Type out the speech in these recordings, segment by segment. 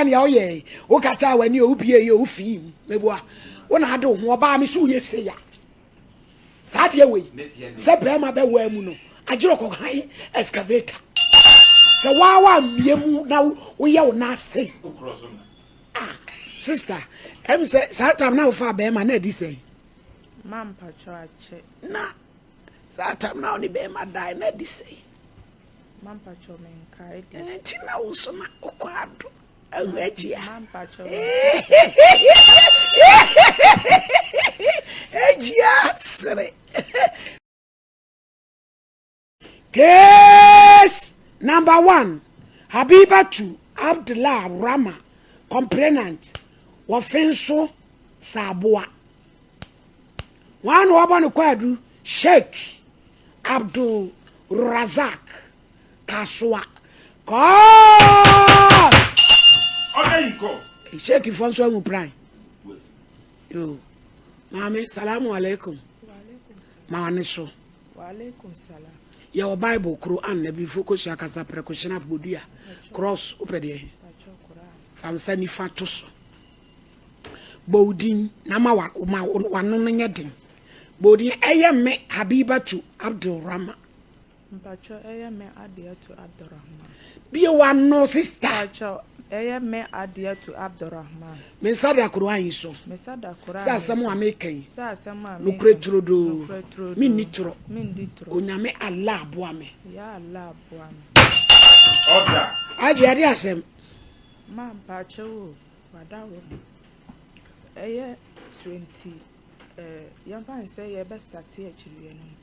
Woyɛ nea woyɛ, wokataa w'ani o, wobie yɛ o, wofii mu. Meboa. Wo na ade wo ho ɔbaa me so woyɛ sei a. Saa deɛ wei, sɛ bɛrima bɛwaa mu no, agyerɛ kɔ han excavator. Sɛ waa waa mmie mu na woyɛ wo nan sei. Ah, sister, ɛm sɛ saa tam na wofa bɛrima na adi sɛn? Ma mpakyɛ akyɛ. Na saa tam na wo ne bɛrima dae na adi sɛn? Ma mpakyɛ menkae deɛ. Nti na wo so na wokɔ ado ahu agyia. Ma mpakyɛ. Agyia sere. Case number 1, Habibatu Abdullah Rama, complainant, wɔfe nso Saboa. Wɔn na wɔbɔ no kwaadu Sheikh Abdul Razak Kasoa. Kɔɔ! Sheikh fo nso ahu pran. Yo. Maame, salamu alaikum. Ma wane so. Yɛwɔ Bible koro an abifo kosua kasa prɛko hyena bodua cross wopɛ deɛ he fa nsa nifa to so bɔ wo din na ma wano no nyɛ den bɔ wo din ɛyɛ me Habibatu Abdul Rama. Mpacho ɛyɛ me Adiatu Abdurrahman. Bie wano sister. Mpacho ɛyɛ me Adiatu Abdurrahman. Me nsa da Qur'an yi so. Me nsa da Qur'an yi so. Sɛ asɛm a meka yi. Sɛ asɛm a meka yi. Nokorɛ turodoo. Nokorɛ turodoo. Menni torɔ. Menni torɔ. Onyame Allah boa me. Ya Allah boa me. Order. Agye ade asɛm. Ma mpacho o, wadaworo. Ɛyɛ 20 eh, yɛmfa no sɛ yɛbɛ starte akyiriwia no mu.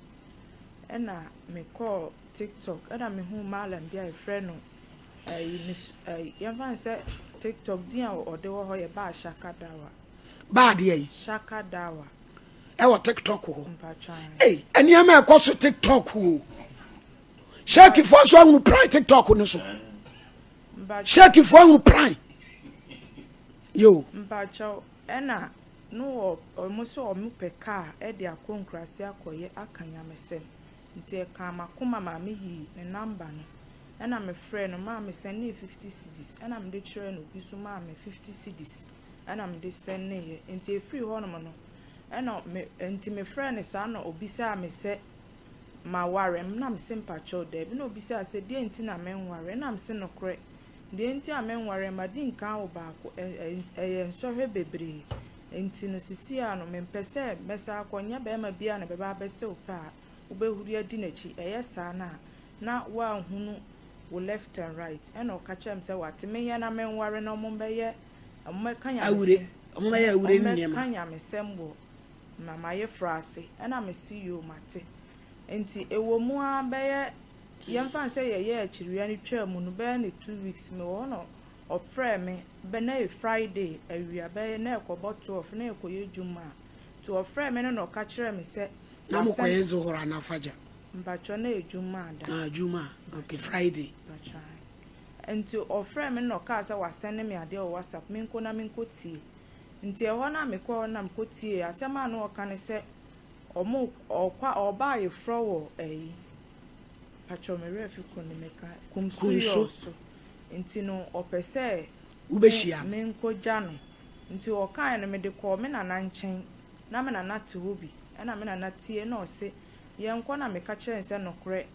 Ɛna me kɔɔ TikTok ɛna me huu mallam bi a yɛfrɛ no ɛyi ne ɛyi yɛmfa no sɛ TikTok din a ɔde wɔ hɔ yɛ Baa Shaka Dawa. Baa deɛ yi? Shaka Dawa. Ɛwɔ TikTok hɔ. Mpatwa. Ei, nneɛma ɛkɔ so TikTok o. Shekifoɔ nso ahunu pran TikTok no so. Shekifoɔ ahunu pran. Yo. Mpakyɛw ɛna no wɔ ɔmo sɛ ɔmo pɛ car de akɔ nkurase akɔyɛ aka nyamesɛm nti ɛkaa makoma maa me yii ne number no ɛna me frɛɛ no maa me sɛnee 50 cedis ɛna mede kyerɛɛ no obi nso maa me 50 cedis ɛna mede sɛneeɛ nti ɛfiri hɔ nom no ɛna me nti me frɛɛ no saa na obisaa me sɛ maware na mese mpakyɛw daabi na obisaa sɛ deɛ nti na menware ɛna mese nokorɛ Deɛ nti a menwareɛ, madi nkan awo baako, ɛyɛ nsɔhwɛ bebree nti no, seesei ara no, mempɛ sɛ mɛsan akɔ. Nyɛ barima biara na ɛbɛba abɛse wo pɛ a, wobɛhuri adi n'akyi. Ɛyɛ saa no a, na woanhunu wo left and right. Ɛna ɔka kyerɛɛ me sɛ, wate, menyɛ na menware na wɔmmɛyɛ, wɔmmɛka nyamesɛm, wɔmmɛka nyamesɛm wɔ m'ayeforɔ ase. Ɛna mese yoo, mate. Nti ɛwɔ mu ara bɛyɛ Yɛmfa no sɛ yɛyɛɛ akyiriwia no twaa mu no bɛyɛ ne 2 weeks mewɔ hɔ na ɔfrɛɛ me bɛ na ɛyɛ Friday awia bɛyɛ na ɛkɔbɔ 12 na yɛkɔyɛ dwuma a nti ɔfrɛɛ me no na ɔka kyerɛɛ me sɛ Na mokɔyɛ Zuhur anaa Fajr? Mpakyɛ na ɛyɛ dwuma da. Ah, dwuma, okay, Friday. Mpakyɛ ae. Nti ɔfrɛɛ me no na ɔkaa sɛ wasɛne me adeɛ wɔ WhatsApp menkɔ na menkɔ tie. Nti ɛhɔ no a mekɔɔ hɔ na mekɔ tie asɛm a na ɔka ne sɛ ɔmo ɔkɔ ɔba ayeforɔ wɔ ɛyi Pakyɛw me werɛ afi kuro no meka Kumsu yɔɔ so nti no ɔpɛ sɛ Wobɛhyia no. me nkɔgya no nti ɔkaeɛ no mede kɔɔ me nana nkyɛn na me nana te hɔ bi ɛna me nana tie na ɔse yɛnkɔ na meka kyerɛɛ no sɛ nokorɛ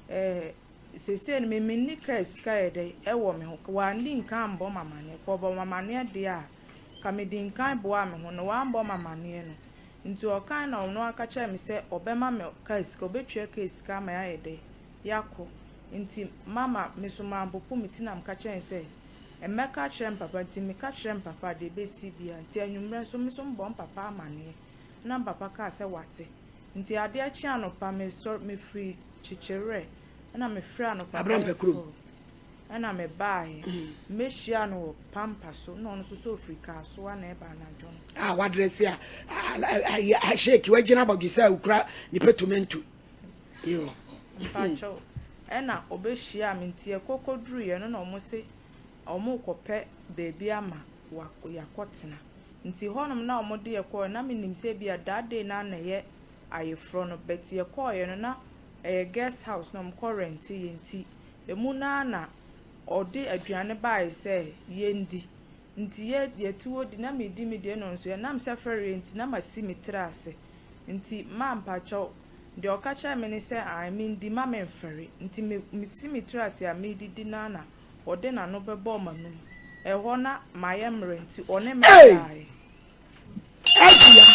ɛɛ seesei no me menni kaa sika yɛ dɛn ɛwɔ me ho wanni nkan ambɔ me amaneɛ kɔ ɔbɔ me amaneɛ deɛ a ka medi nkan boaa me ho no wambɔ me amaneɛ no Nti ɔkae na ɔno ara ka kyerɛɛ me sɛ ɔbɛma me kaa sika, ɔbɛtua kaa sika ama yɛayɛ dɛ, yɛakɔ. Nti mama me nso mampopo me ti na meka kyerɛɛ no sɛ mmɛka akyerɛ me papa. Nti meka kyerɛɛ me papa deɛ ɛbɛsi biara. Nti anwummerɛ nso me nso mebɔɔ me papa amaneɛ na me papa kaa sɛ wate. Nti adeɛ kyee anɔpa mesɔre, mefiri Kyekyewerɛ ɛna mefiri anɔpa bɛyɛ 4. Ɛna me baaɛ, me hyiaa no wɔ pampa so, na ɔno nso sɛ ɔfiri Kasoa na ɛba anadwo no. A wadrɛse a a shake wagyina abɔdwe sɛ okura ne petomento. Yo. Mpakyɛw, ɛna ɔbɛhyiaa me nti yɛkɔ kɔduruiɛ no na ɔmo se ɔmo rekɔpɛ baabi ama wa yɛakɔtena. Nti hɔnom na ɔmo de yɛ kɔɔɛ, na menim sɛ ebia that day no ara na ɛyɛ ayeforɔ no, but yɛkɔɔɛ no na ɛyɛ guest house na ɔmo kɔ rɛnte yɛ nti Emu no ara na ɔde aduane baeɛ sɛ yɛndi. Nti yɛ yɛte hɔ di na medi me deɛ na ɔno nso ɛnam sɛ fɛreɛ nti na masi me tiri ase. Nti ma mpakyɛw deɛ ɔka kyerɛɛ me ne sɛ ae mendi ma memfɛre. Nti me mesi me tiri ase a meredidi no ara na ɔde n'ano bɛbɔɔ m'anum. Ɛhɔ na mayɛ mmerɛ nti ɔne me Ei! daeɛ. Adua,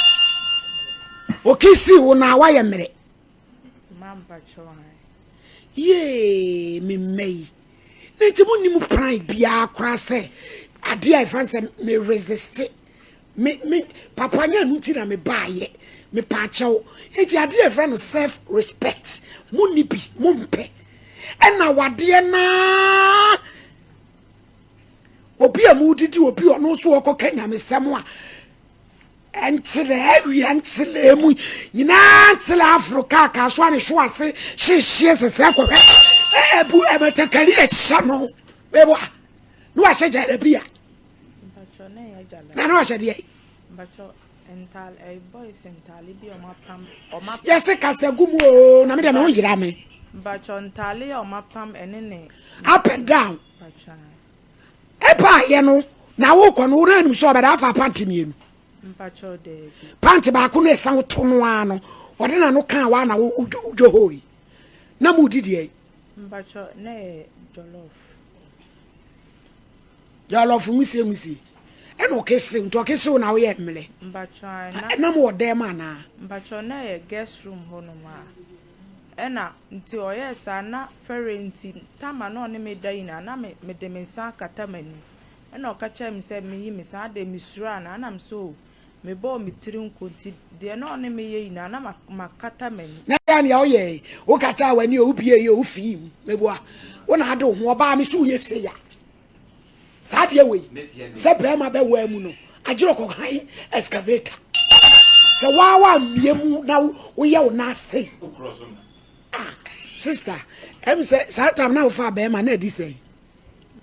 okisii wo na woayɛ mmerɛ. Ma mpakyɛw ae. Yee, me mma yi. Na nti mo nnim plan biara koraa sɛ adeɛ a ɛfa sɛ me resiste. Me, me, papa nyɛ no nti na me baayɛ. Me paakyɛw. Nti adeɛ a ɛfrɛ no self respect. Mo nni bi, mo mpɛ. Ɛna wadeɛ naa. Obi a mo didi obi ɔno nso ɔkɔka nyamesɛm a. Ntelɛ awia ntelɛ mu nyinaa ntelɛ aforo kaa kaa so a ne so ase hyehyeɛ sɛsɛ kɔhwɛ ɛbu ɛmɛtakari ɛhyɛ no bɛbɔ a na wahyɛ gyarabi a na na wahyɛ deɛ yɛse kasa gu mu oo na medeɛ me ho yera me up and down Ɛbaeɛ no, na wokɔ no, wo na anim sɛ ɔbɛda afa pante mmienu. Pante baako no ɛsan woto no ara no, ɔde n'ano kaa wa na wodwo hoi. Na mu di deɛ. Mpakyɛw, na ɛyɛ jollof. Jollof nwusie nwusie. Ɛna ɔkesew, nti ɔkesew na woyɛ mmerɛ. Mpakyɛw, na. Ɛnam wɔ dɛm anaa? Mpakyɛw, na ɛyɛ guest room hɔ nom a. Ɛna nti ɔyɛɛ saa na fɛreɛ nti tam a na ɔne me da nyinaa na me mede me nsa akata m'anim. Ɛna ɔka kyerɛɛ me sɛ menyi me nsa adɛn mesuro anaa? Ɛna me sɛ oo mebɔɔ me tiri nko nti deɛ na ɔne me yɛ nyinaa na makata m'ani. Na yɛ nea woyɛe, wokataa w'ani o, wobuei o, wofii mu. Meboa, wo na ade wo ho, ɔbaa me so woyɛ sei a. Saa adeɛ wei, sɛ bɛrima bɛwaa mu no, agyerɛ kɔ han excavator. Sɛ waa waa mmie mu na woyɛ wo nan ase. Ah, sister, ɛm sɛ saa tam na wofa bɛrima na adi sɛn?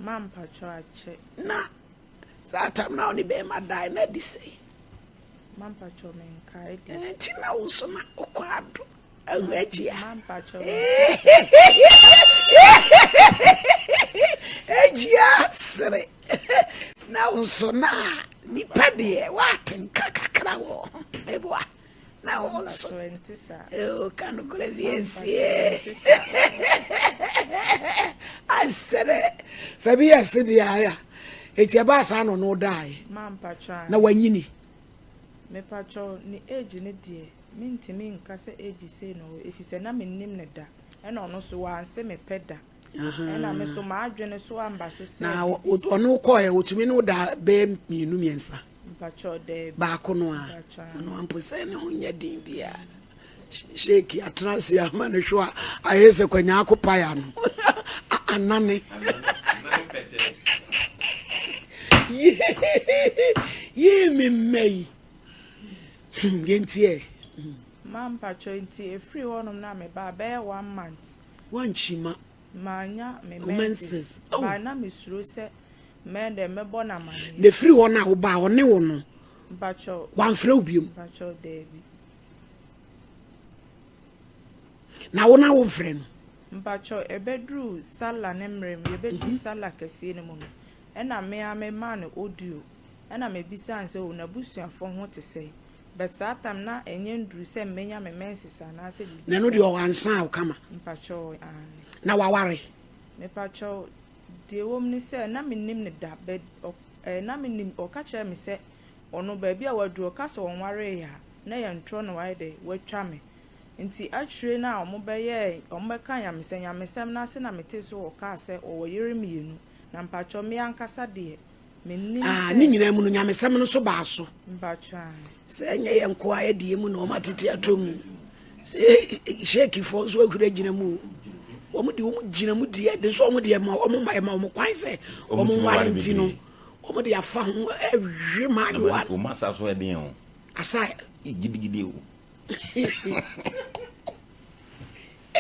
Ma mpakyɛ akyɛ. Na saa tam na wo ne bɛrima dae na adi sɛn? Ma mpakyɛ menkae deɛ. Nti na wo nso na wokɔ ado. Agyia. Agyia sere. Na wo nso na nipa deɛ woate nka kakra wɔ ho. Meboa. Na wo nso. Ka nokorɛ bi asie. Asere. Fa bi yɛ se deɛ aya. Eti ɛbaa saa na ɔno dae. Na wanyini. Mepakyɛw ne age ne deɛ. Mentumi nka sɛ age sei na ɔwɔ efisɛ na mennim no da ɛna ɔno nso wanse me pɛ da ɛna me nso m'adwene so amba so sɛ Na ɔno kɔɛ otumi ne wo da bɛyɛ mmienu mmiɛnsa? Mpakyɛw daabi. Baako no a ɔno ampo sɛ ne ho nyɛ den biara shake atena ase ama ne hwɛ a ayɛ sɛ kwanyaako paya no anane yee me mma yi Hmm, yɛntie ɛ. Hmm. Ma mpakyɛw nti efiri hɔ nom na me baa bɛyɛ one month. Wankyi ma. Manya me menses. Oh. Baa na me suro sɛ mɛn dɛ mɛbɔ no amaneɛ. Na efiri hɔ na wo baa ɔne wo no. Mpakyɛw. Wamfrɛ wo biom. Mpakyɛw daabi. Na wo na wo mfrɛ no. Mpakyɛw ɛbɛduru sala ne mmerɛ mu yɛbɛduru mm -hmm. sala kɛseɛ no mu no ɛna me ara me maa no audio. Ɛna mebisaa no sɛ oh n'abusuafoɔ ho te sɛn? But saa time na ɛnyɛ nduru sɛ mɛnya me menses anaasɛ biribi Na ɛno deɛ ɔwɔ ansa a kama. Mpakyɛw aane. Na waware? Mepakyɛw deɛ ɛwɔ mu ne sɛ na mennim no da but ɔ eh, na menim ɔka kyerɛɛ me sɛ ɔno baabi a waduru ɔka sɛ ɔnwareeɛ a na ɛyɛ ntorɔ na wayɛ dɛ watwa me. Nti akyire no a wɔbɛyɛɛ wɔbɛkaa nyamesɛm nyamesɛm no ase na metee so ɔkaa sɛ ɔwɔ yere mmienu na mpakyɛw me ankasa deɛ Mennim Ah, sɛ. ne nyinaa mu no, nyamesɛm no nso baa so. Mpakyɛ ae. Sɛ ɛnyɛ yɛn nko ara deɛ mu na wɔn atete ato mu. Sɛ sheekifoɔ nso ahuri agyina mu o. Wɔn de wɔn gyina mu deɛ de nso wɔn deɛ ma wɔn ma ɛma wɔn kwan sɛ wɔn nware nti no wɔn de afa ho ɛhwe maayewa. Wɔn asa so ɛden o. Asa. Gidigidi o.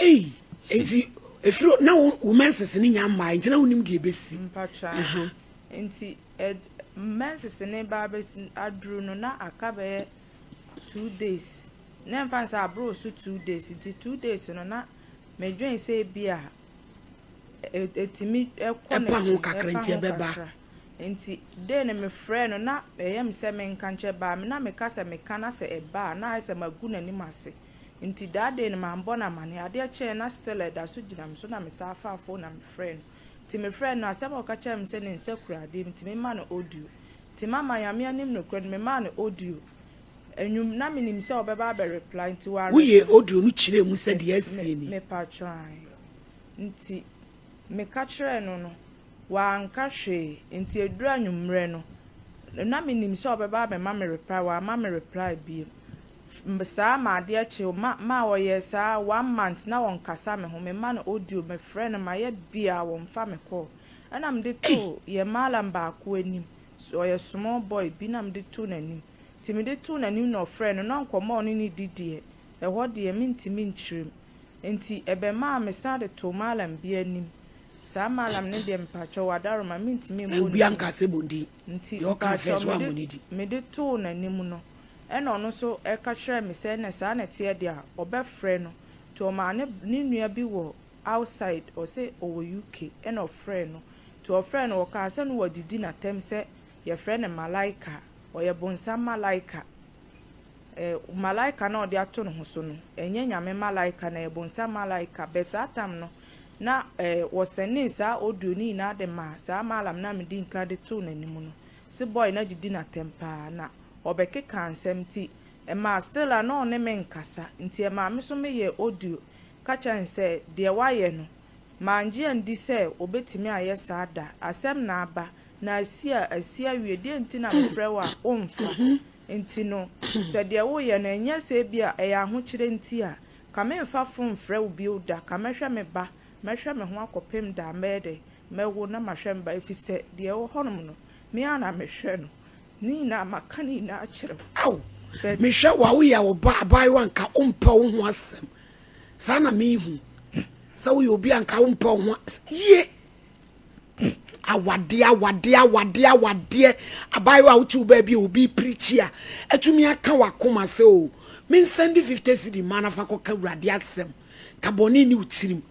Ei, nti efiri na wo menses ne nya mmaa nti na wonim deɛ ebesi. Mpakyɛ. Nti ɛ menses no reba abɛsi aduru no na aka bɛyɛ 2 days na ɛmfa no sɛ aboro so 2 days. Nti 2 days no na medwen sɛ ebi a. Ɛtumi kɔ Ɛpa ho n'akyi, kakra ɛpa nti ho ɛbɛba. kakra. Nti day no mefrɛɛ no na ɛyɛ me sɛ menka nkyerɛ baa me na meka sɛ meka na sɛ ɛba a na ayɛ sɛ magu n'anim ase. Nti that day no mambɔ no amaneɛ. Adeɛ kyeeɛ na still ɛda so gyina me so na mesan faa phone na mefrɛɛ no. Nti mefrɛɛ no asɛm a ɔka kyerɛɛ me sɛ ne nsa kura adeɛ mu nti memma no audio. Nti mama Nyame anim nokorɛ no memaa no audio. Anwum na menim sɛ ɔbɛba abɛ reply nti wa Woyɛ audio no kyerɛɛ mu sɛ deɛ asie ni. Mepatwɔ ae. Nti meka kyerɛɛ no no, wanka hwee. Nti ɛduru anwummerɛ no, na menim sɛ ɔbɛba abɛma me reply, wamma me reply bio. Saa ma adeɛ kye, ma ma ɔyɛɛ saa one month na ɔnkasa me ho. Mema no audio, mefrɛ no, mayɛ biaa wɔmfa me call. Ɛna mede too yɛn mallam baako anim, ɔyɛ small boy bi na mede too n'anim. Nti mede too n'anim na ɔfrɛɛ no, na nkɔmmɔ a ɔne no di deɛ, ɛhɔ deɛ mentumi nkyerɛ mu. Enti ɛbɛmaa mesan de too Mallam bi anim. Saa Mallam no deɛ mpakyɛw Adaroma mentumi mmɔ ne Obia din. nka sɛ bɔ din. Nti Deɛ ɔka mpakyɛw first woammɔ mede ne din. mede too n'anim no, ɛna ɔno nso ɛka kyerɛɛ me sɛ ɛna saa na ɛteɛ deɛ a, ɔbɛfrɛ no. Nti ɔmaa ne ne nua bi wɔ outside, ɔse ɔwɔ UK, ɛna ɔfrɛɛ no. Nti ɔfrɛɛ no, ɔkaa sɛ no wadidi n'atɛm sɛ yɛfrɛ no Malaika, ɔyɛ bonsam Malaika. Eh, malaika no a ɔde ato ne ho so no, ɛnyɛ Nyame malaika na ɛyɛ bonsam malaika. But saa tam no, na eh, wɔsɛnee saa audio no nyinaa de maa saa mallam no a medi nkan de too n'anim no. Se boy no adidi no atɛm paa, na ɔbɛkekaa nsɛm nti, ɛmaa still a na ɔne me nkasa. Nti ɛmaa me nso meyɛɛ audio ka kyerɛɛ no sɛ, deɛ wayɛ no, mangye andi sɛ ɔbɛtumi ayɛ saa da. Asɛm na aba, na asi a, asi awie, deɛ nti na mefrɛ wo a, womfa. Nti no, sɛ deɛ woreyɛ no, ɛnyɛ sɛ ebia ɛyɛ ahokyerɛ nti a, ka memfa fon mfrɛ wo bio da, ka mɛhwɛ me ba, mɛhwɛ me ho akɔpem da a mɛyɛ dɛn, mɛwo na mahwɛ me ba, ɛfiri sɛ deɛ ɛwɔ hɔnom no, me ara na mehwɛ no. Ne nyinaa, maka ne nyinaa akyerɛ wo. Ao, But. mehwɛ wo a, woyɛ ɔbaa, abaayewa a nka wompɛ wo ho asɛm. Saa na mehu sɛ woyɛ obi a nka wompɛ wo ho yie. Awadeɛ, awadeɛ, awadeɛ, awadeɛ. Abaayewa a wote wo baabi a obi pirikyi a, atumi aka w'akoma sɛ o, mensɛnde 50 cedi ma no fa kɔka Awurade asɛm. Ka bɔne nni wo tirim.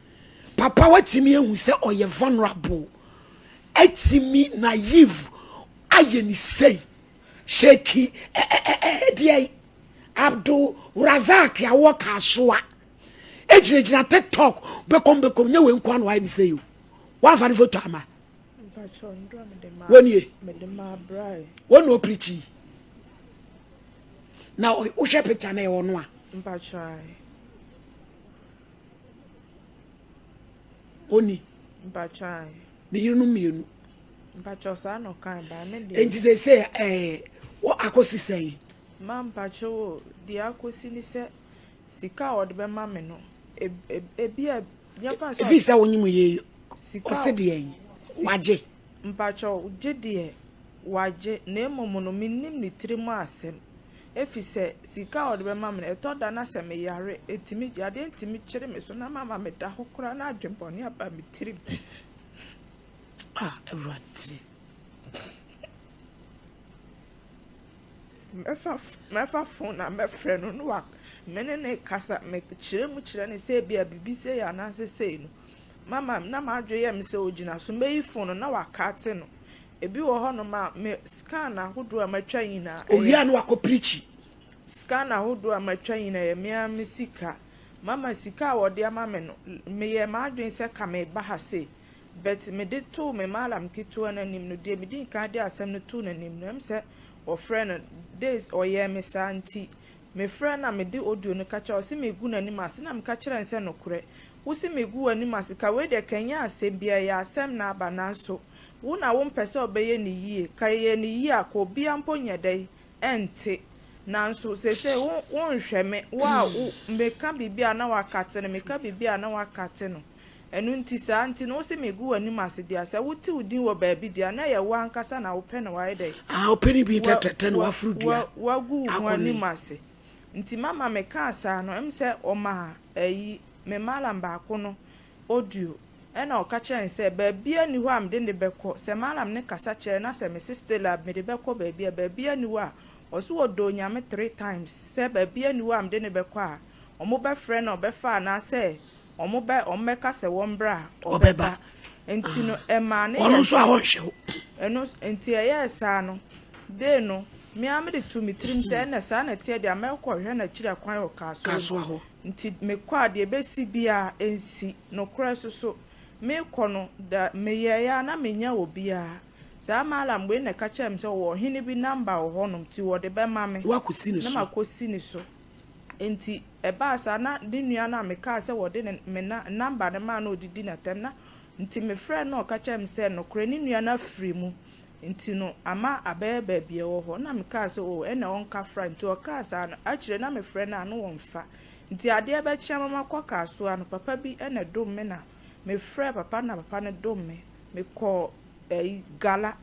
Papa watumi ahu sɛ ɔyɛ vulnerable. Atumi naive ayɛ ne sei. Sheikh ɛdeɛ Abdul Razak a wɔ Kasoa. Egyinagyina TikTok bɛkɔm bɛkɔm nyɛ wei nko ano ayɛ ne sei o. Wamfa ne foto ama. Wɔnie. Wɔn na ɔpirikyi. Na wohwɛ picture na ɛwɔ no a. Oni. Ne yerenom mmienu. Enti sɛ sɛ ɛɛ wɔ akɔsi sɛn. Ma mpakyɛw o, deɛ akɔsi ne sɛ sika a ɔde bɛma me no, ebi a yɛmfa no sɛ. Efi sɛ wonyim yie ɔse deɛn wagye. Mpakyɛw gye deɛ wagye na mmom no mennim ne tiri mu asɛm efisɛ sika a ɔde bɛma me no ɛtɔ da na sɛ meyare ɛtumi yadeɛ ntumi kyere me so na mama meda hɔ koraa na adwenbɔne aba me tirim. Ah Awurade. Mɛfa mɛfa phone na mɛfrɛ no na wa me ne no rekasa mekyerɛ mu kyerɛ no sɛ ebia biribi sei anaasɛ sei no mama na m'adwene yɛ me sɛ ogyina so mɛyi phone no na wakate no ebi wɔ hɔnom a me scan ahodoɔ a matwa nyinaa Owie a na wakɔ pirikyi. Scan ahodoɔ a matwa nyinaa ɛyɛ me ara me sika mama sika a wɔde ama me no meyɛɛ m'adwene sɛ ka meba ha sei But mede too me mallam ketewa no anim no, deɛ medii kan de asɛm no too n'anim no, ɛm sɛ wɔfrɛ no days ɔyɛɛ me saa nti, mefrɛɛ no na mede audio no ka kyerɛɛ ɔse megu n'anim ase na meka kyerɛɛ no sɛ nokorɛ, wose megu w'anim ase, ka wei deɛ ka ɛnyɛ asɛm biara, ɛyɛ asɛm na aba nanso wo na wompɛ sɛ ɔbɛyɛ no yie, ka yɛyɛ no yie a ka obiara mpo nyɛ dɛn ɛnte, nanso seesei wo wonhwɛ me, wo a wo meka biribi a na woakate no, meka biribi a na woakate no. Ɛno nti, saa nti no, wose megu w'anim ase deɛ a, sɛ wote wo din wɔ baabi deɛ a, na ɛyɛ wo ankasa na wopɛ na woayɛ dɛn? Ah, wopɛ ne bi tɛtrɛtɛ na waforo dua Wagu wo ho akɔ ne. anim ase. Nti mama mekaa saa no, ɛm sɛ ɔmaa ayi, me mallam baako no audio, ɛna ɔka kyerɛɛ no sɛ, baabiara nni hɔ a mede no bɛkɔ, sɛ mallam no kasa kyerɛ no na sɛ mese Stella mede bɛkɔ baabi a, baabiara nni hɔ a, ɔse ɔdɔ Onyame three times, sɛ baabiara nni hɔ a mede no bɛkɔ a, wɔbɛfrɛ no a ɔbɛfa anaasɛ Wɔbɛ, wɔbɛka sɛ wɔmmra a, Ɔbɛba. ɔbɛba. Nti no ɛmaa no Ɔno yɛ nso a ɔnhwɛ wo. Ɛno nti ɛyɛɛ saa no, day no, me ara mede too me tirim sɛ ɛnna saa na ɛteɛ deɛ a mɛkɔhwɛ no akyiri akwan wɔ Kasoa Kasoa hɔ. Nti mekɔ a deɛ ɛbɛsi biara ɛnsi. Nokorɛ so so, merekɔ no, da meyɛeɛ ara na mennya obiara. Saa Mallam wei na ɛka kyerɛɛ me sɛ ɔwɔ ɔhene bi number wɔ hɔnom nti wɔde bɛma me Na woakɔsi ne na so. makɔsi ne so. Nti ɛbaa saa na ne nua no a mekaa sɛ wɔde ne me na number no maa no a ɔdidi n'atɛm na nti mefrɛɛ no na ɔka kyerɛɛ me sɛ nokorɛ ne nua no afiri mu nti no ama abɛyɛ baabi a ɛwɔ hɔ na mekaa sɛ oh ɛna ɔnka fra nti ɔkaa saa no akyire na mefrɛ no a na ɔmfa nti adeɛ bɛkye ama makɔ Kasoa no papa bi na ɛdom me na mefrɛɛ papa no na papa no dom me mekɔɔ ɛyi gala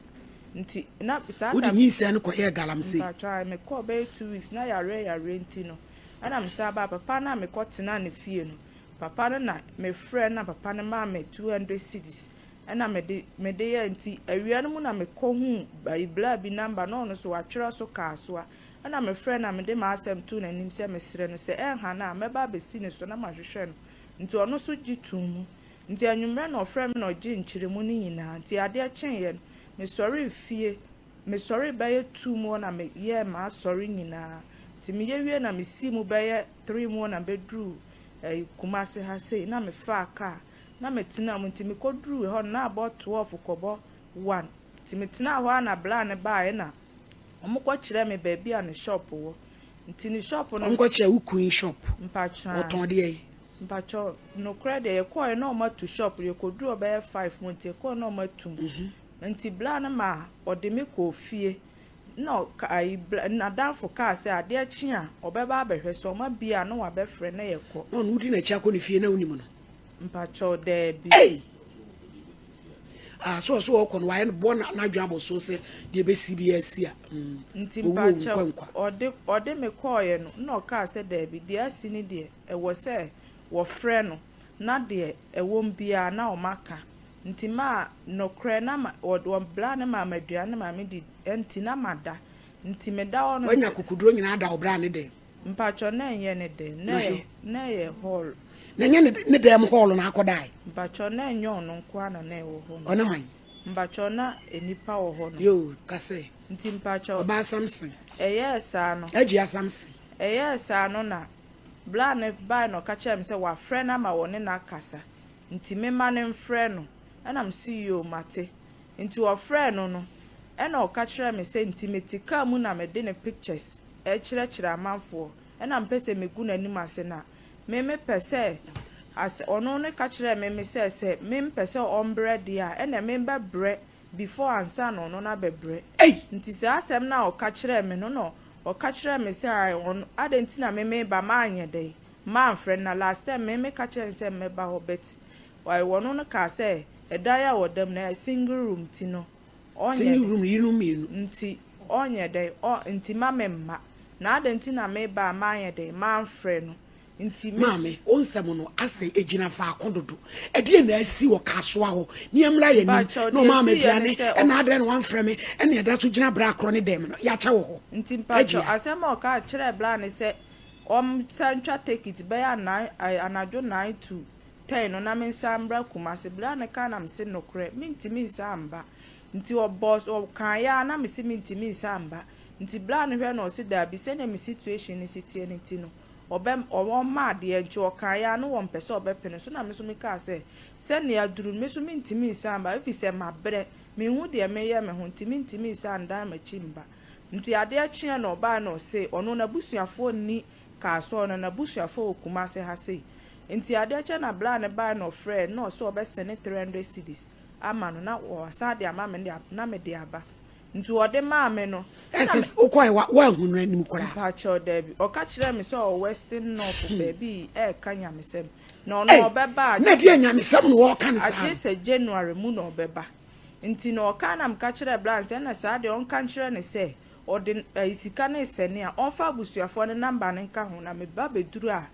nti na saa Wode time nyinsɛn no kɔyɛɛ galamsey? Mpakyɛw ae mekɔɔ bɛyɛ 2 weeks na yareɛ yareɛ nti no ɛna mesan baa papa no a mekɔ tenaa ne fie no papa no na mefrɛɛ no na papa no maa me 200 cedis ɛna mede mede yɛɛ nti awia no mu na mekɔ huu ayi bla bi number na ɔno nso watwerɛ so kaasoa ɛna mefrɛɛ no na mede m'asɛm too n'anim sɛ mesrɛ no sɛ ɛnha no a mɛba abɛsi ne so na mahwehwɛ no nti ɔno nso gye too mu Nti anwummerɛ na ɔfrɛɛ me na ɔgyee nkyerɛmu no nyinaa. Nti adeɛ kyeeɛ no, mesɔree fie, mesɔree bɛyɛ two mu hɔ na meyɛɛ m'asɔre nyinaa. Nti meyɛ wie na mesii mu bɛyɛ three mu hɔ na mebɛduruu ɛyi Kumasi ha sei na mefaa kaa na metenaa mu. Nti mekɔduruu hɔ no na abɔ 12 kɔbɔ one. Nti metenaa hɔ ara na braa no baeɛ na wɔkɔkyerɛɛ me baabi a ne shop wɔ. Nti ne shop no. Wɔkɔkyerɛɛ wo queen shop? Mpakyɛw. Wɔtɔn deɛn? Mpakyɛw, nokorɛ deɛ yɛkɔɔɛ na ɔmo atu shop no, yɛkɔduruu hɔ bɛyɛ five mu nti yɛkɔɔɛ na ɔmo atum. Nti bra no maa ɔde me kɔɔ fie, na ɔka ayi bra n'adamfo kaa sɛ adeɛ kye a ɔbɛba abɛhwɛ, sɛ ɔmo abie a na wabɛfrɛ na yɛkɔ. Na ɔno wodi n'akyi akɔ ne fie na wonim no? Mpakyɛw, daabi. Ei! Ah, so ɔso ɔkɔ no wayɛ no bɔ n'adwene abɔ so sɛ deɛ ɛbɛsi biara si a, mm, Nti owu owu mpakyɛw, nkwa nkwa. ɔde ɔde me kɔɔeɛ no na ɔkaa sɛ daabi, deɛ asi ne deɛ ɛwɔ sɛ wɔfrɛ no na deɛ ɛwom biara na wɔaka. Nti maa nokorɛ na ma wɔ wɔbraa ne maa me aduane maa me di nti na mada. Nti meda hɔ no. Wanya akokoduro nyinaa da wo bra ne dɛm? Mpakyɛw na ɛnyɛ ne dɛm, na Na ɛyɛ he? na ɛyɛ hall. Na ɛnyɛ ne ne dɛm hall na akɔdae? Mpakyɛw na ɛnyɛ ɔno nko ara na na ɛwɔ hɔ no. Ɔne hwan? Mpakyɛw na nnipa wɔ hɔ nom. Yoo, ka sɛ, Nti mpakyɛw. Ɔbaa Samson. Ɛyɛɛ saa no. Agyia Samson. Ɛyɛɛ saa no na Bra no bae na ɔka kyerɛɛ me sɛ wafrɛ no ama wɔne no akasa, nti memma no mfrɛ no. Ɛna mese yoo mate. Nti ɔfrɛɛ no no, ɛna ɔka kyerɛɛ me sɛ nti mete car mu na mede ne pictures rekyerɛkyerɛ amanfoɔ, ɛna mepɛ sɛ megu n'anim ase na me mepɛ sɛ asɛ ɔno no ka kyerɛɛ me me sɛ sɛ me mpɛ sɛ ɔmbrɛ deɛ a ɛna me bɛbrɛ before ansa na ɔno no abɛbrɛ. Ei! Nti saa asɛm no a ɔka kyerɛɛ me no na Ɔka kyerɛɛ me sɛ ae ɔno adɛn nti na me meba manyɛ dɛn manfrɛ no na last time me meka kyerɛɛ no sɛ mɛba hɔ but ae ɔno no kaa sɛ ɛdan a ɔda mu no ɛyɛ single room nti no ɔnyɛ Single dɛn room yerenom mmienu. nti ɔnyɛ dɛn ɔ nti ma me mma na adɛn nti na meba a manyɛ dɛn manfrɛ no nti me Maame, wo nsɛm no asɛ egyina faako dodo. Ɛdeɛn na asi wɔ Kasoa hɔ? Ne yɛmmra yɛn anim Mpakyɛw na deɛ ɔmaa me ɛsiiɛ ne aduane sɛ ɛna ɔ adɛn na wamfrɛ me ɛna ɛda so gyina bra korɔ ne dɛm no yɛakyɛ wɔ hɔ. Nti mpakyɛw Agyia. asɛm a ɔkaa kyerɛɛ bra ne sɛ ɔnsan ntwa tekit bɛyɛ nine anadwo nine to ten no na mensan mbra Kumasi. Bra no kaa na mese nokorɛ mentumi nsan mba. Nti ɔbɔɔ so ɔkaeɛ ara na mese mentumi nsan mba. Nti bra no hwɛ na ɔse daabi sɛdeɛ me situation no si teɛ no nti no ɔbɛ ɔmma adeɛ nti ɔkaeɛ ara na wɔmpɛ sɛ ɔbɛpene so na me nso mekaa sɛ sɛnea aduru no me nso mentumi nsan mba efisɛ mabrɛ menhu deɛ meyɛ me ho nti mentumi nsan ndan m'akyi mba nti adeɛ kyeɛ na ɔbaeɛ na ɔse ɔno n'abusuafoɔ nni Kasoa ɔno n'abusuafoɔ wɔ Kumase ha sei nti adeɛ kyeɛ na bla no baeɛ na ɔfrɛɛ na ɔse ɔbɛsɛne 300 cedis ama no na wasan de ama me na mede aba Nti ɔde maa me no, ɛna Ɛsɛ me. sɛ wokɔɛ wa woanhu no anim koraa. Mpakyɛw daabi. Ɔka kyerɛɛ me sɛ ɔwɔ Western North baabi reka nyamesɛm. Na ɔno Ei! ɔbɛba a Na gye ɛdeɛn sɛ. nyamesɛm na ɔreka no saa Agye no? sɛ January mu na ɔbɛba. Nti na ɔkaa na meka kyerɛɛ bra no sɛ ɛna saa deɛ ɔnka nkyerɛ no sɛ ɔde ɛyi sika no resɛne a ɔmfa abusuafoɔ no number no nka ho na meba bɛduru a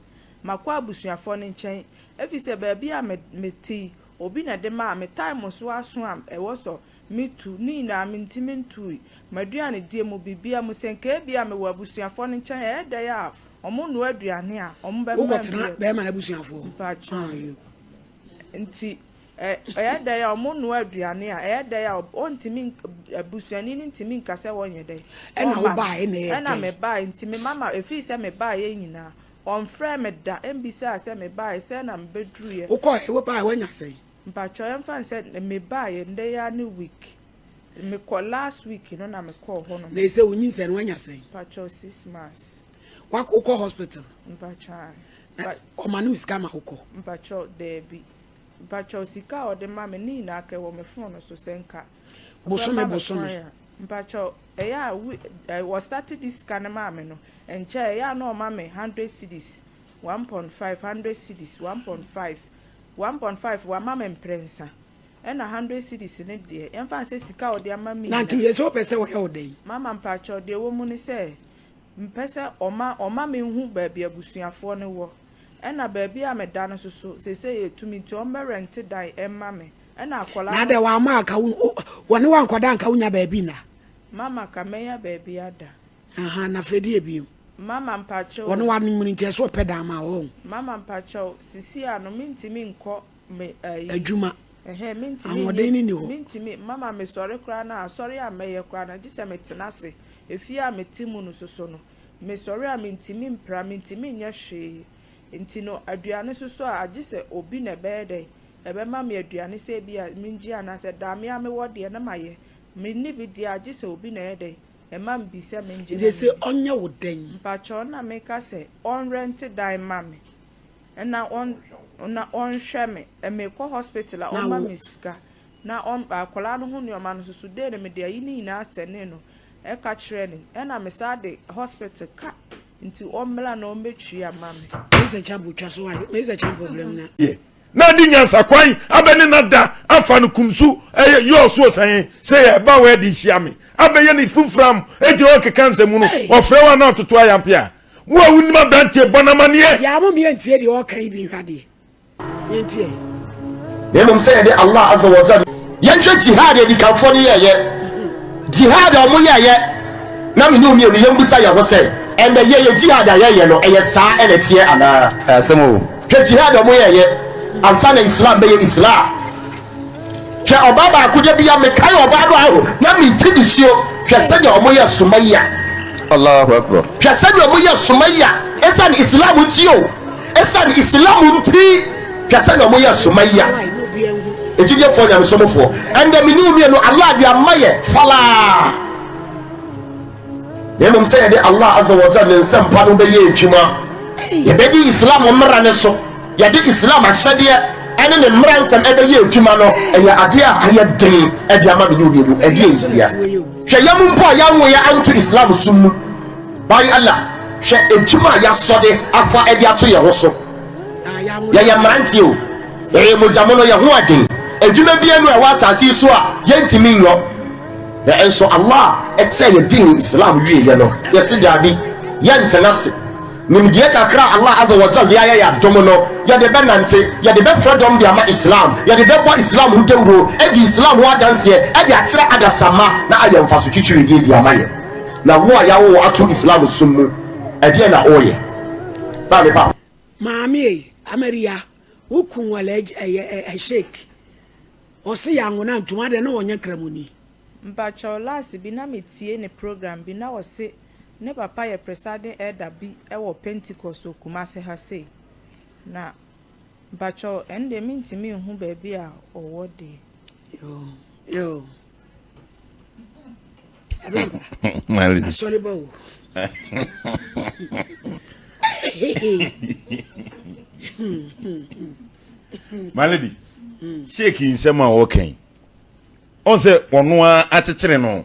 makɔ abusuafoɔ no nkyɛn efisɛ baabi a me mete yi obi na ɛde maa me time so aso a ɛwɔ sɔ Metu, ne nyinaa mentumi ntui. M'aduanedie mu, biribiara mu, sɛ nka ebia mewɔ abusuafoɔ no nkyɛn a, ɛyɛ dɛn a wɔnoa aduane a, wɔbɛma me Wokɔtena bi. bɛrima no abusuafoɔ hɔ? Mpakyɛw. Ah, yoo. Nti, Ɛ ɛyɛ dɛn a wɔnoa aduane a, ɛyɛ dɛn a ɔntumi abusuani no ntumi nka sɛ wɔnyɛ dɛn. Ɛna wobaeɛ na ɛyɛ dɛn? Ɛna mebaeɛ nti me mama ɛfiri sɛ mebaeɛ nyinaa ɔmfrɛɛ me da ɛmbisaa sɛ mebaeɛ sɛn na mebɛduruiɛ. Wokɔɛ wobaeɛ woanya sɛn? Mpakyɛw yɛmfa no sɛ mebaeɛ ndɛ yi ara ne week mekɔ last week no na mekɔɔ hɔ nom. Na ɛsɛ wo nyinsɛn no woanya sɛn? Mpakyɛw 6 months. Wokɔ hospital? Mpakyɛw ae. Na ɔma ne wo sika ma wokɔ? Mpakyɛw daabi. Mpakyɛw sika a ɔde ma me ne nyinaa ka ɛwɔ me phone no so sɛ nka Bosome ɔbɛma me bosome. kwan a mpakyɛw ɛyɛ a we ɛ wɔ start de sika no maa me no nkyɛ ɛyɛ a na ɔma me 100 cedis, 1.5, 100 cedis, 1.5, 1.5 wama me mprɛnsa, ɛna 100 cedis no deɛ, yɛmfa no sɛ sika a ɔde ama me Na nti nyinaa. yɛ sɛ wopɛ sɛ wɔyɛ wo dɛn? Mama, mpakyɛw, deɛ ɛwɔ mu ne sɛ mpɛ sɛ ɔma me hu baabi abusuafoɔ no wɔ, ɛna baabi a meda no nso so seesei yɛtumi nti ɔmmɛ rent dan ɛmma me, ɛna akwadaa Na no. Adɛ wama anka wo wɔne wankɔda anka wonya baabi nna? Mama, ka mɛnya baabi ada. Aha, na afei deɛ bio? Mama, mpakyɛw. Wɔne wanom no nti ɛsɛ ɔpɛ dan ma wo. Mama, mpakyɛw, sisi a no mentumi nkɔ me ayi. Adwuma. Ɛhɛn, mentumi Ahoɔden nyɛ no ni hɔ. Mentumi, mama, mesɔre koraa na asɔre a mɛyɛ koraa no gye sɛ metena ase. Efie a mete mu no soso no, mesɔre a mentumi mpra, mentumi nyɛ hwee. Nti no aduane soso a agye sɛ obi na ɛbɛyɛ dɛn ɛbɛma me aduane sɛ ebi a mengye anaasɛ daa me a mewɔ deɛ na mayɛ. Menni bi deɛ agye sɛ obi na ɛyɛ dɛn ɛma me bi sɛ mengye Nti na sɛ menni. ɔnyɛ wo dɛn? Mpakyɛw, na meka sɛ ɔnrent dan ma me na ɔn na ɔnhwɛ me. Mekɔ hospital a Na ɔma wo me sika na ɔn akwadaa no ho nneɛma no soso dei na mede ayi ne nyinaa sɛne no ɛka kyerɛ no, ɛna mesan de hospital ka nti ɔmmra na ɔmmɛtua ma me. Mesa champo twa so ayɛ mesa champo blɛm na. Yɛ na adi nyansa kwan abɛne na da afa no kumsu ɛyɛ yɛ ɔso ɔsan sɛ yɛ ɛba wɔ ɛde hyia me abɛyɛ ne fufuram egyina hɔ keka nsɛm no ɔfrɛ wa na atoto ayampe a wo a wonim aberanteɛ bɔ n'amaneɛ. Yaa mo mientie deɛ ɔka yi bi nhwɛ adeɛ mientie. Na mmom sɛ yɛde Allah azza wa jalla. Yɛnhwɛ jihad adikanfoɔ no yɛɛyɛ, jihad a wɔn yɛɛyɛ, na me ne wo mmienu yɛmbusa yɛn ho sɛ, ɛnnɛ yɛyɛ jihad a yɛyɛ no ɛyɛ saa ɛna ɛteɛ anaa? Ɛyɛ asɛm o. Hwɛ jihad a wɔn yɛɛyɛ ansa na Islam bɛyɛ Islam. Hwɛ ɔbaa baako, da bia mekae ɔbaa no aho na mete nisuo, hwɛ sɛdeɛ wɔn yɛ Sumayya. Allahu Akbar. Hwɛ sɛdeɛ wɔn yɛ Sumayya, ɛsiane Islam nti o. Esiane Islam nti, hwɛ sɛnea wɔyɛ Sumayya, agyidiefoɔ nyamesomfoɔ. Ɛndɛ me ne wo mmienu, Allah de ama yɛ falaa. Na mmom sɛ yɛde Allah Azza wa Jalla ne nsɛmpa no bɛyɛ adwuma, yɛbɛdi Islam mmara no so, yɛde Islam ahyɛdeɛ ɛne ne mmara nsɛm ɛbɛyɛ adwuma no, ɛyɛ adeɛ a ayɛ den ɛde ama me ne wo mmienu. Ɛdeɛ ntia? Hwɛ yɛn mpo a yɛanwo yɛ anto Islam som mu. By Allah, hwɛ adwuma a yɛasɔ de afa de ato yɛn ho so. Yɛyɛ mmeranteɛ o, yɛyɛ mogyamono, yɛn ho aden. Adwuma biara nni hɔ a ɛwɔ asase yi so a yɛntumi nyɔ. Na nso Allah kyerɛɛ yɛn deen Islam wieeɛ no, yɛse daabi, yɛntena ase. Nimdeɛ kakra a Allah Azza wa Jal de ayɛ yɛn adom no, yɛde bɛnante, yɛde bɛfrɛ dɔm de ama Islam, yɛde bɛbɔ Islam ho dawuro, adi Islam ho adanseɛ de akyerɛ adasamma na ayɛ mfaso twitwiridie de ama yɛn. Na wo a yɛawo wo ato Islam som mu, ɛdeɛn na woreyɛ? Maame pa. Maame ei, Amaria, wo kun wɔ ɛyɛ ɛ sheik. Ɔse yɛ anwona ntom adɛn na ɔnyɛ kramoni. Mpakyɛw last bi na me tie ne program bi na ɔse ne papa yɛ presiding elder bi wɔ Pentecost wɔ Kumasi ha sei na mpakyɛw ɛndeɛ mentumi nhu baabi a ɔwɔ deɛ. Yoo yoo. Asɔre ba o. My lady, sheik nsɛm a wɔka yi, ɔn sɛ ɔno ara akyekyere no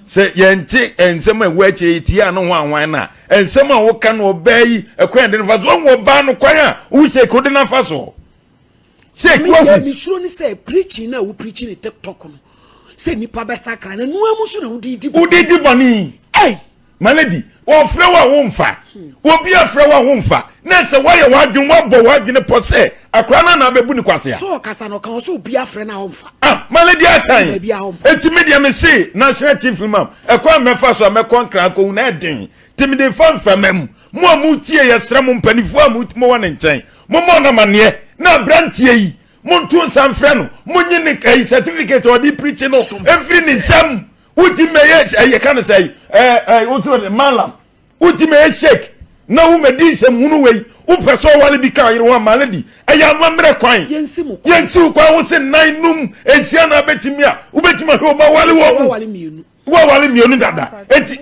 sɛ yɛnte nsɛm a ɛwɔ akyire yi tie a ne ho ahwan no a, nsɛm a woka no ɔbaa yi ɛkwan yɛde no fa so, ɔhu ɔbaa no kwan a wohu sheik wode no afa so. Sheik wahu. Mesuro ne sɛ preaching na wo preaching ne TikTok no sɛ nipa bɛsakra na nua mu so na wode di bɔne. Wode di bɔne. Hey! My lady, wɔfrɛ wo a womfa. Obi afrɛ wo a womfa. Na sɛ woayɛ w'adwene, woabɔ w'adwene pɔ sɛ akora no anaa bɛbu ne kwasea. So ɔkasa no ɔka wɔ sɛ obi afrɛ no a ɔmfa. Ah, my lady asan. Eti me deɛ me se National Chief Imam, ɛkwan a mɛfa so a mɛkɔ Nkran akɔhu no ɛden. Nti mede fa mframa mu. Mo a motie yɛsrɛ mo mpanimfoɔ a mowɔ ne nkyɛn, mommɔ no amanneɛ na aberanteɛ yi. Monto nsa mfrɛ no. Monye ne ɛyi certificate a ɔde preach no mfiri ne nsam. Wodi mɛyɛ ɛyɛ ka no sɛ ɛɛ ɛɛ wotu malam. Wodi mɛyɛ sheik na womɛdi nsɛmhunu wei. Wopɛ sɛ ɔwale bi ka ɔyere ho a malady. Ɛyɛ amammerɛ kwan. Yɛnsi mo kwan. Yɛnsi wo kwan wo se nan num nsia na abɛtumi a wobɛtumi ahwɛ wo ma wale wɔ mu. Wawale mmienu. Wawale mmienu dada. Eti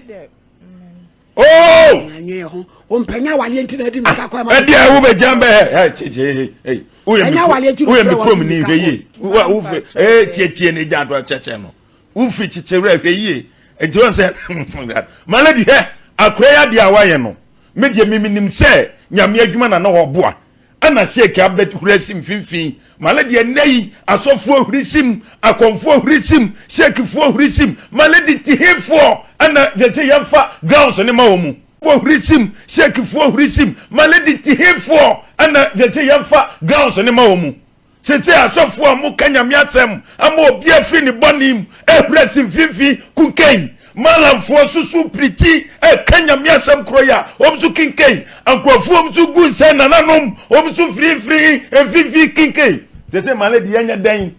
Oh! Anwene ho. Ompanya awale nti na adi mika kɔ ama. Ɛdi a wo bɛ gyan bɛ ɛ ɛ tie tie ɛ woyɛ mi woyɛ mi kurom ni hwɛ yie wo wo fɛ ɛ tie tie ne gya do kyɛkyɛ no wo firi kyekyɛ wura hwɛ yie nti wɔn sɛ maladi hɛ akora yi adeɛ a wayɛ no me deɛ mi mi nim sɛ nyame adwuma na na ɔboa Ɛna Sheik abɛ huri asi mfimfini. Male deɛ nnɛ yi asɔfoɔ huri sim, akɔmfoɔ huri sim, Sheikfoɔ huri sim. Male de tihefoɔ ɛna gyesɛ yɛmfa grounds ne ma wɔn mu. Foɔ huri sim, Sheikfoɔ huri sim. Male de tihefoɔ ɛna gyesɛ yɛmfa grounds ne ma wɔn mu. Seesei asɔfoɔ a moka Nyame asɛm ama obi afiri ne bɔne mu ahuri asi mfimfini kunkɛn. Malamfoɔ nso so pirikyi ɛka Nyame asɛm korɔ yi a wɔn nso kinkɛn. Nkurɔfoɔ wɔn nso gu nsa nananom wɔn nso firifiri mfimfini kinkɛn. Seesei male de yɛnyɛ dɛn?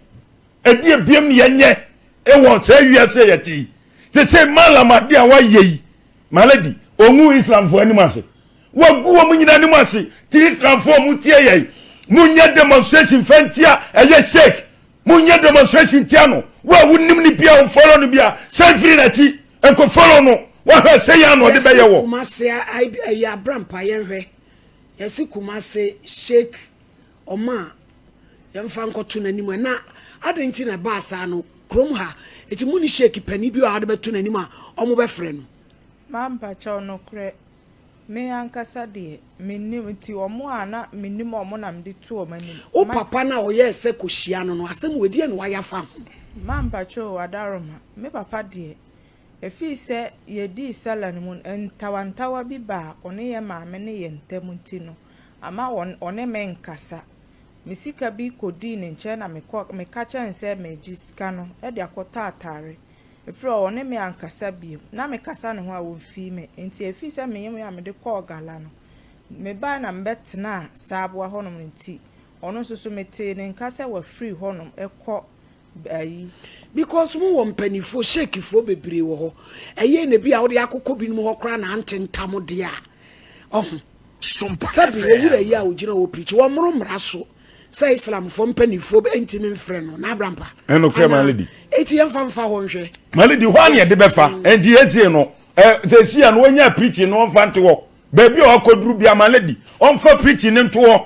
Ɛdeɛ biam ne yɛnyɛ ɛwɔ saa wiase a yɛte yi. Seesei malam adeɛ a wayɛ yi maladi ɔngu Islamfoɔ anim ase. Wagu wɔn nyinaa anim ase. Ti Islamfoɔ a wɔtie yɛn, monyɛ demonstration fa ntia ɛyɛ sheik. Monyɛ demonstration ntia no. Wo a wonim no bia, wo follow no bia, san firi n'akyi nkɔ follow no. Wahwɛ sɛ yɛn na ɔde bɛyɛ wɔ. Yɛsi Kumase ɛyɛ abrampa yɛnhwɛ. Yɛsi Kumase sheik ɔma yɛmfa nkɔto n'anim ɛna adɛn nti na ɛbaa saa no kurom ha eti mu ni sheik panin bi a ɔde bɛto n'anim a ɔmo bɛfrɛ no. Mampakyɛw nokorɛ Me ankasa deɛ, mennim, nti wɔn a na menim wɔn na mede to wɔn anim. Wo Ma. papa no a ɔyɛɛ sɛ kɔhyia no no, asɛm wei deɛn na wayɛ afa ho? Ma mpakyɛ o, Adaroma, me papa deɛ, ɛfiri sɛ yɛdii Sala no mu no, ntawantawa bi baa ɔne yɛn maame ne yɛn ntam nti no, ama ɔne me nkasa. Me sika bi kɔdii ne nkyɛn na mekɔ, meka kyerɛɛ no sɛ meregye sika no de akɔtɔ atare. Ɛfiri hɔ, ɔne me ankasa bio. Ná mekasa ne ho a, ɔmfii me. Enti ɛfiri sɛ meyem a mede kɔɔ Gala no, mebae na mebɛtenaa Saaboa hɔnom no nti, ɔno nso so metee ne nka sɛ wafiri hɔnom kɔ ayi. Because mo wɔ mpaninfoɔ, sheikfoɔ bebree wɔ hɔ. Ɛyɛ na bi a wode akokɔ binom hɔ koraa na ante ntam deɛ a, ɔho. Sɛbi, owura yi a ogyina hɔ preach, wɔmmoro mmara so. sɛ Islamfoɔ mpanimfoɔ ntumi mfrɛ no n'abrampa. Ɛnokorɛ maledi. Eti yɛn fa nfa hɔ nhwɛ. Maledi hɔ a na yɛde bɛfa. Ɛnti yɛtie no ɛ sɛ si a no wɔnya preaching no ɔnfa nto hɔ. Baabi a ɔkɔduru bia maledi ɔnfa preaching no nto hɔ.